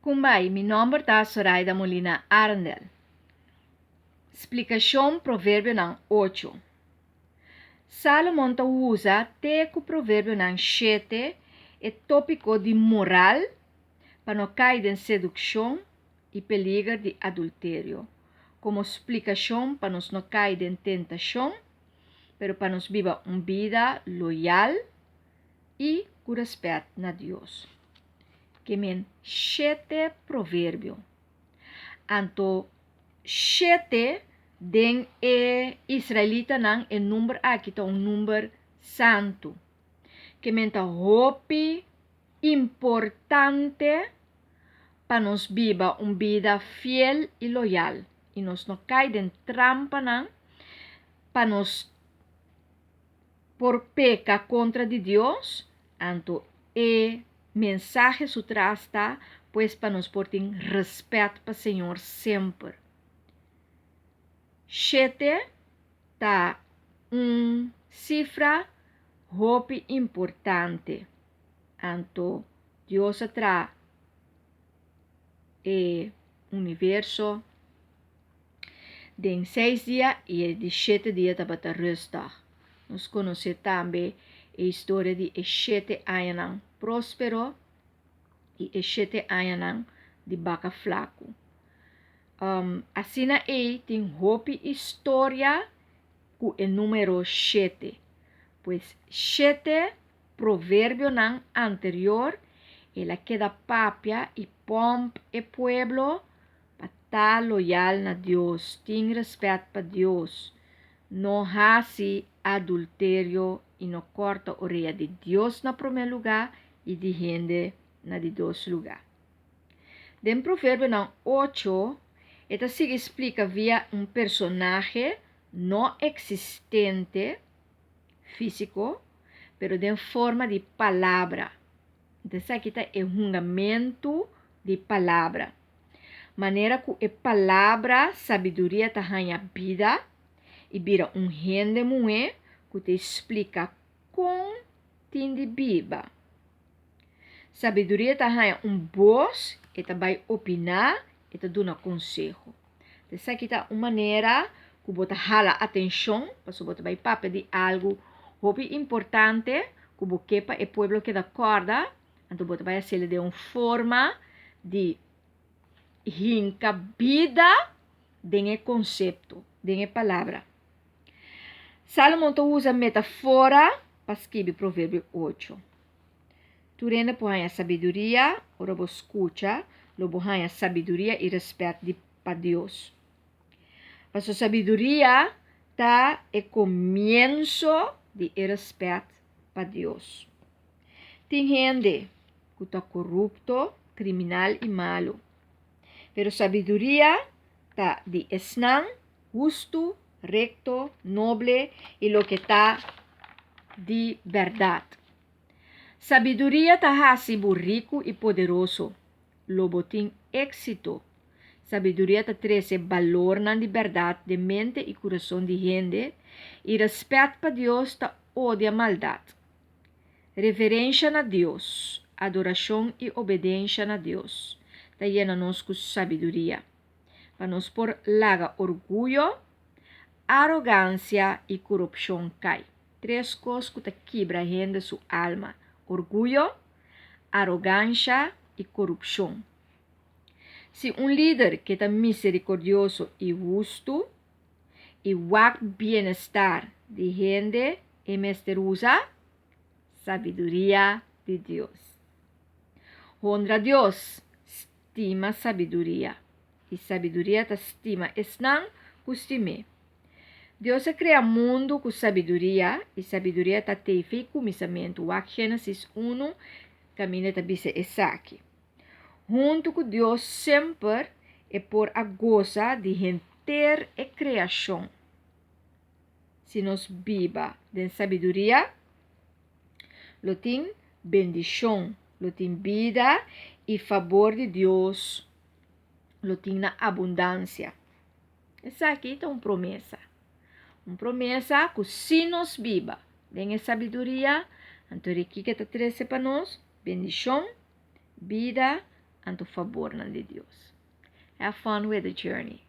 Kumbai, mi nòmber ta Soraida Molina Arendel. Splikashon Proverbionan ocho. Salomon ta usa te ku Proverbionan shete e tópiko di moral pa no kai den sedukshon i peliger di adulterio, komo splikashon pa nos no kai den tentashon, pero pa nos biba un bida loyal i ku rèspèt na Dios. Ke men shete proverbio. Anto shete den e israelitanan e number aki ta un number santu. Ke men ta hopi importante pa nos biba un bida fiel i loyal i nos no kai den trampanan pa nos por peka kontra di Dios, anto e mensahe su tras ta pues pa nos por tin respet pa Señor semper. Shete ta un sifra hopi importante, anto Dios a traha e universo den seis dia i e di shete dia tabata rustdag. Nos konosé tambe e historia di e shete añanan próspero i e shete añanan di baka flaku. Asina ei tin hopi historia ku e número shete. Pues shete proverbionan anterior el a keda papia i pòmp e pueblo pa ta loyal na Dios, tin rèspèt pa Dios, no hasi adulterio i no kòrta orea di Dios na promé lugá i di hende na di dos lugá. Den Proverbionan ocho, e ta sigui splika via un personahe no eksistente, físiko, pero den forma di palabra. Enton esaki ta e hungamentu di palabra. Manera ku e palabra sabiduria ta haña bida i bira un hende muhé ku ta splika kon tin di biba. Sabiduria ta haña un bos, e ta bai opiná, e ta duna konseho. Esaki ta un manera ku bo ta hala atenshon, pasobra bo ta bai papia di algu hopi importante ku bo ke pa e pueblo keda kòrda, anto bo ta bai hasiel den un forma di hinka bida den e konsepto, den e palabra. Salomon ta usa metafora pa skibi Proverbio ocho. Tur hende por haña sabiduria, ora bo skucha, lo bo haña sabiduria i rèspèt di pa Dios. Pasobra sabiduria ta e komienso di e rèspèt pa Dios. Tin hende ku ta korupto, kriminal i malu, pero sabiduria ta di esnan hustu, rekto, noble i loke ta di bèrdat. Sabiduria ta hasi bo riku i poderoso. Lo bo tin éksito. Sabiduria ta trese balornan di bèrdat den mente i kurason di hende, i rèspèt pa Dios ta odia maldat. Reverensha na Dios, adorashon i obedensha na Dios ta yena nos ku sabiduria, pa nos por laga orguyo, arogansia i korupshon kai. Tres kos ku ta kibra hende su alma, orguyo, arogansha i korupshon. Si un lider ke ta miserikordioso i hustu i wak bienestar di hende, e mester usa sabiduria di Dios. Honra Dios, stima sabiduria, i sabiduria ta stima esnan ku stim'é. Dios a krea mundu ku sabiduria, i sabiduria ta teife i kuminsamentu. Wak Génesis unu kaminda ta bisa esaki. Huntu ku Dios semper e por a gosa di henter e kreashon. Si nos biba den sabiduria, lo tin bendishon, lo tin bida i fabor di Dios lo tin na abundansia. Esaki ta un promesa. Un promesa ku si nos biba den e sabiduria, anto rikike ta trese pa nos bendishon, bida. Anto fabornan di Dios. Have fun with the journey.